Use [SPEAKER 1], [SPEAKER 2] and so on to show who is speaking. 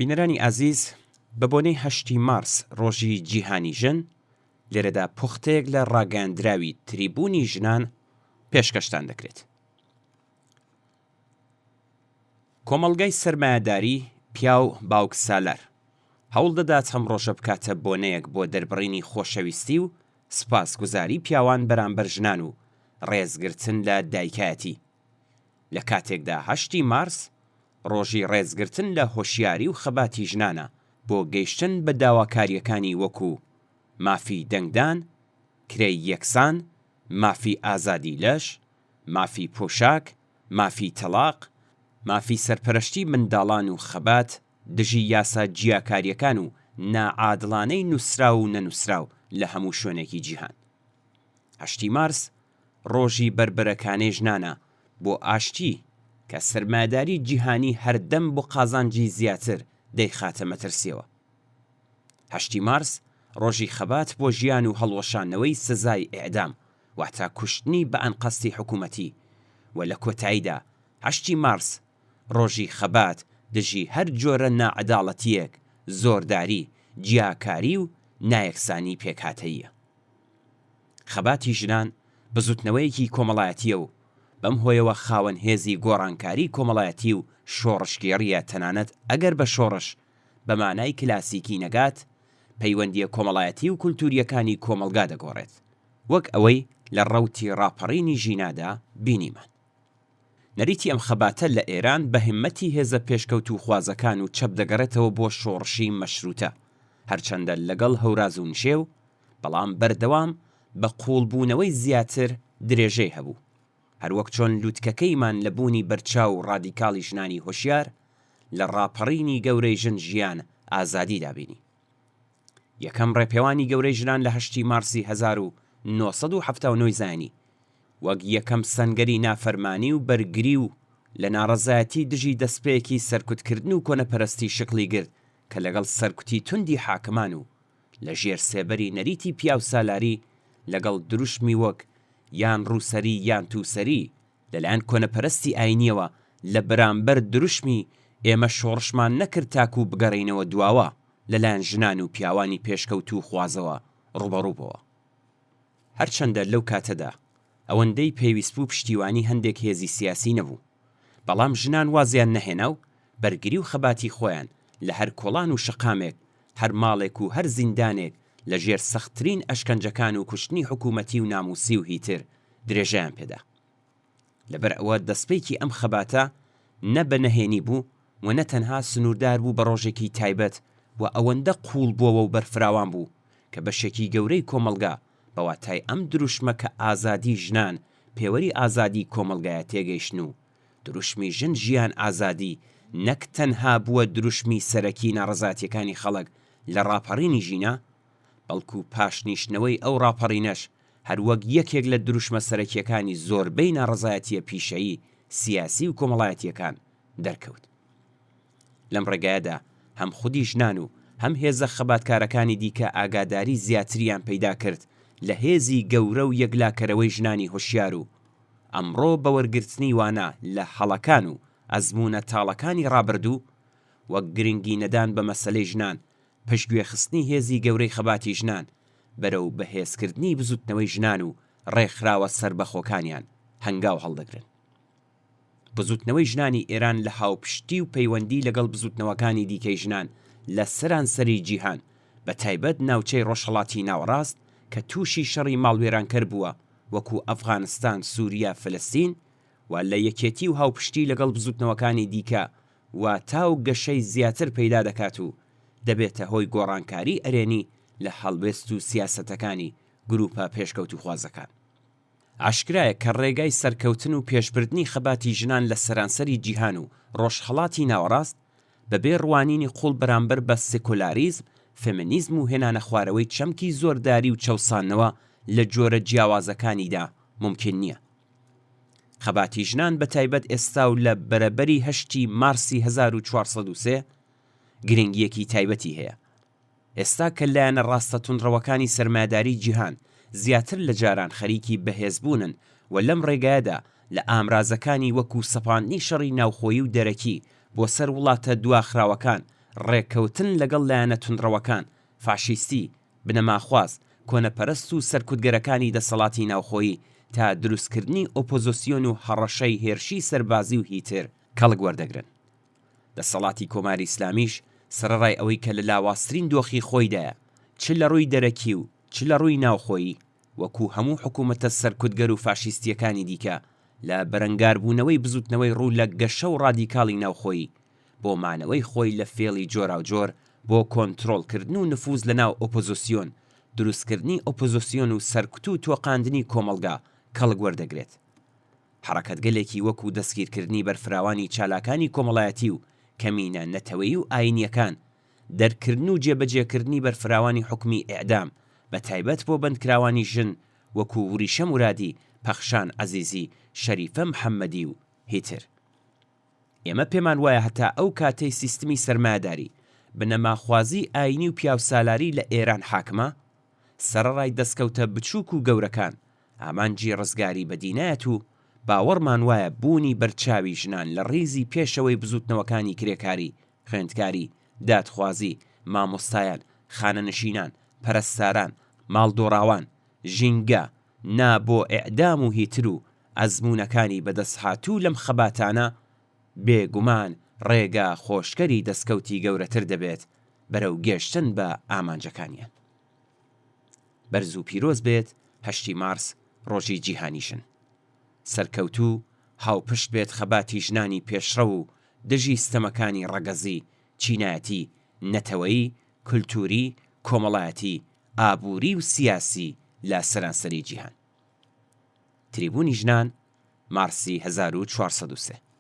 [SPEAKER 1] بینەرانی ئازیز، بە بۆنەی هەشتی مارس ڕۆژی جیهانی ژن، لێرەدا پوختەیەک لە ڕاگەیاندراوی تریبوونی ژنان پێشکەشتان دەکرێت. کۆمەڵگای سەرمایەداری پیاو باوکسالار هەوڵ دەدات ئەم ڕۆژە بکاتە بۆنەیەک بۆ دەربڕینی خۆشەویستی و سوپاسگوزاری پیاوان بەرامبەر ژنان و ڕێزگرتن لە دایکایەتی لە کاتێکدا هەشتی مارس ڕۆژی ڕێزگرتن لە هۆشیاری و خەباتی ژنانە بۆ گەیشتن بە داواکارییەکانی وەکو مافی دەنگدان، کرێی یەکسان، مافی ئازادی لەش، مافی پۆشاک، مافی تەڵاق، مافی سەرپەرەشتی منداڵان و خەبات دژی یاسا جیاکارییەکان و ناعادڵانەی نووسراو و نەنووسراو لە هەموو شوێنێکی جیهان. هەشتی مارس ڕۆژی بەربەرەکانێی ژنانە بۆ ئاشتی کە سەرمایەداری جیهانی هەردەم بۆ قازانجی زیاتر دەیخاتە مەترسیەوە. هەشتی مارس ڕۆژی خەبات بۆ ژیان و هەڵوەشاندنەوەی سزای ئیعدام واتە کوشتنی بە ئەنقەستی حکومەتی و لە کۆتاییدا هەشتی مارس ڕۆژی خەبات دژی هەر جۆرە ناعەداڵەتییەک، زۆرداری، جیاکاری و نایەکسانی پێکهاتەییە. خەباتی ژنان بزوتنەوەیەکی کۆمەڵایەتییە و بەم هۆیەوە خاوەن هێزی گۆڕانکاری کۆمەڵایەتی و شۆڕشگێڕییە تەنانەت ئەگەر بە شۆڕش بە مانای کلاسیکی نەگات، پەیوەندییە کۆمەڵایەتی و کولتوورییەکانی کۆمەڵگا دەگۆڕێت، وەک ئەوەی لە ڕەوتی ڕاپەڕینی ژینادا بینیمان. نەریتی ئەم خەباتە لە ئێران بە هیممەتی هێزە پێشکەوتووخوازەکان و چەپ دەگەڕێتەوە بۆ شۆڕشی مەشرووتە، هەرچەندە لەگەڵ هەوراز و نشێو، بەڵام بەردەوام بە قووڵبوونەوەی زیاتر درێژەی هەبوو. هەروەک چۆن لووتکەکەیمان لە بوونی بەرچاو و ڕادیکاڵی ژنانی هۆشیار لە ڕاپەڕینی گەورەی ژن ژیان ئازادیدا بینی. یەکەم ڕێپێوانی گەورەی ژنان لە هەشتی مارسی 1979 ی زاینی وەک یەکەم سەنگەری نافەرمانی و بەرگری و لە ناڕەزایەتی دژی دەسپێکی سەرکوتکردن و کۆنەپەرستی شکڵی گرت کە لەگەڵ سەرکوتی توندی حاکمان و لە ژێر سێبەری نەریتی پیاوسالاری لەگەڵ دروشمی وەک یان ڕووسەری یان تووسەری لەلایەن کۆنەپەرستی ئاینییەوە لە بەرامبەر دروشمی ئێمە شۆڕشمان نەکرد تاکوو بگەڕێینەوە دواوە لەلایەن ژنان و پیاوانی پێشکەوتووخوازەوە ڕووبەڕوو بۆوە. هەرچەندە لەو کاتەدا ئەوەندەی پێویستبوو پشتیوانی هەندێک هێزی سیاسی نەبوو، بەڵام ژنان وازیان نەهێنا و بەرگری و خەباتی خۆیان لە هەر کۆڵان و شەقامێک، هەر ماڵێک و هەر زیندانێک لە ژێر سەختترین ئەشکەنجەکان و کوشتنی حکوومەتی و نامووسی و هیتر درێژەیان پێدا. لەبەر ئەوە دەستپێکی ئەم خەباتە نە بە نەهێنی بوو و نە تەنها سنووردار بوو بە ڕۆژێکی تایبەت و ئەوەندە قووڵ بۆوە و بەرفراوان بوو کە بەشێکی گەورەی کۆمەڵگا بە واتای ئەم دروشمە کە ئازادی ژنان پێوەری ئازادی کۆمەڵگایە تێگەیشتن و دروشمی ژن ژیان ئازادی نەک تەنها بووە دروشمی سەرەکی ناڕەزایەتیەکانی خەڵک لە ڕاپەڕینی ژینا بەڵکو پاش نیشتنەوەی ئەو ڕاپەڕینەش هەروەک یەکێک لە دروشمە سەرەکیەکانی زۆربەی ناڕەزایەتیە پیشەیی، سیاسی و کۆمەڵایەتیەکان دەرکەوت. لەم ڕێگایەدا هەم خودی ژنان و هەم هێزە خەباتکارەکانی دیکە ئاگاداری زیاتریان پەیدا کرد لە هێزی گەورە و یەکلاکەرەوەی ژنانی هۆشیار و ئەمڕۆ بە وەرگرتنی وانە لە هەڵەکان و ئەزموونە تاڵەکانی ڕابردوو وەک گرنگی نەدان بە مەسەلەی ژنان پشتگوێخستنی هێزی گەورەی خەباتی ژنان بەرەو بەهێزکردنی بزوتنەوەی ژنان و ڕێکخراوە سەربەخۆکانیان هەنگاو هەڵدەگرن. بزوتنەوەی ژنانی ئێران لە هاوپشتی و پەیوەندی لەگەڵ بزوتنەوەکانی دیکەی ژنان لە سەرانسەری جیهان بە تایبەت ناوچەی ڕۆژهەڵاتی ناوەڕاست کە تووشی شەڕی ماڵوێرانکەر بووە وەکوو ئەفغانستان، سوریە، فلستین و لە یەکێتی و هاوپشتی لەگەڵ بزوتنەوەکانی دیکە واتا و گەشەی زیاتر پەیدا دەکات و دەبێتە هۆی گۆڕانکاری ئەرێنی لە هەڵوێست و سیاسەتەکانی گروپە پێشکەوتووخوازەکان. ئاشکرایە کە ڕێگای سەرکەوتن و پێشبردنی خەباتی ژنان لە سەرانسەری جیهان و ڕۆژهەڵاتی ناوەڕاست بەبێ ڕوانینی قووڵ بەرامبەر بە سێکۆلاریزم، فێمینیزم و هێنانەخوارەوەی چەمکی زۆرداری و چەوساندنەوە لە جۆرە جیاوازەکانیدا مومکین نییە. خەباتی ژنان بە تایبەت ئێستا و لە بەرەبەری هەشتی مارسی 1403 گرنگییەکی تایبەتی هەیە. ئێستا کە لایەنە ڕاستە توندڕەوەکانی سەرمایەداری جیهان زیاتر لە جاران خەریکی بەهێزبوونن و لەم ڕێگایەدا لە ئامرازەکانی وەکوو سەپاندنی شەڕی ناوخۆیی و دەرەکی بۆ سەر وڵاتە دواخراوەکان. ڕێککەوتن لەگەڵ لایەنە توندڕەوەکان، فاشیستی، بنەماخواز، کۆنەپەرست و سەرکوتگەرەکانی دەسەڵاتی ناوخۆیی تا دروستکردنی ئۆپۆزۆسیۆن و هەڕەشەی هێرشی سەربازی و هیتر کەڵک وەردەگرن. دەسەڵاتی کۆماری ئیسلامیش سەرەڕای ئەوەی کە لە لاوازترین دۆخی خۆیدایە چ لە ڕووی دەرەکی و چ لە ڕووی ناوخۆیی وەکوو هەموو حکوومەتە سەرکوتگەر و فاشیستییەکانی دیکە لە بەرەنگاربوونەوەی بزووتنەوەی ڕوو لە گەشە و ڕادیکاڵی ناوخۆیی بۆ مانەوەی خۆی لە فێڵی جۆراوجۆر بۆ کۆنترۆڵکردن و نفوز لە ناو ئۆپۆزۆسیۆن، دروستکردنی ئۆپۆزۆسیۆن و سەرکوت و تۆقاندنی کۆمەڵگا کەڵک وەردەگرێت. حەڕەکەتگەلێکی وەکوو دەستگیرکردنی بەرفراوانی چالاکانی کۆمەڵایەتی و کەمینە نەتەوەیی و ئایینییەکان، دەرکردن و جێبەجێکردنی بەرفراوانی حوکمی ئێعدام، بە تایبەت بۆ بەندکراوانی ژن وەکوو وریشە مورادی، پەخشان عەزیزی، شەریفە محەممەدی و هیتر. ئێمە پێمان وایە هەتا ئەو کاتەی سیستمی سەرمایەداری، بنەماخوازیی ئایینی و پیاوسالاری لە ئێران حاکمە، سەرەڕای دەسکەوتە بچووک و گەورەکان، ئامانجی ڕزگاری بەدی نایەت و باوەڕمان وایە بوونی بەرچاوی ژنان لە ڕیزی پێشەوەی بزووتنەوەکانی کرێکاری، خوێندکاری، دادخوازی، مامۆستایان، خانەنشینان، پەرستاران، ماڵدۆڕاوان، ژینگە، نا بۆ ئیعدام و هیتر و ئەزموونەکانی بەدەستهاتوو لەم خەباتانە بێ گومان ڕێگا خۆشکەری دەستکەوتی گەورەتر دەبێت بەرەو گێشتن بە ئامانجەکانیان. بەرز و پیرۆز بێت هەشتی مارس ڕۆژی جیهانی ژن. سەرکەوتوو هاوپشت بێت خەباتی ژنانی پێشڕەو و دژی ستەمەکانی ڕەگەزی، چینایەتی، نەتەوەیی، کولتووری، کۆمەڵایەتی، ئابووری و سیاسی لە سەرانسەری جیهان. تریبوونی ژنان، مارسی 1403.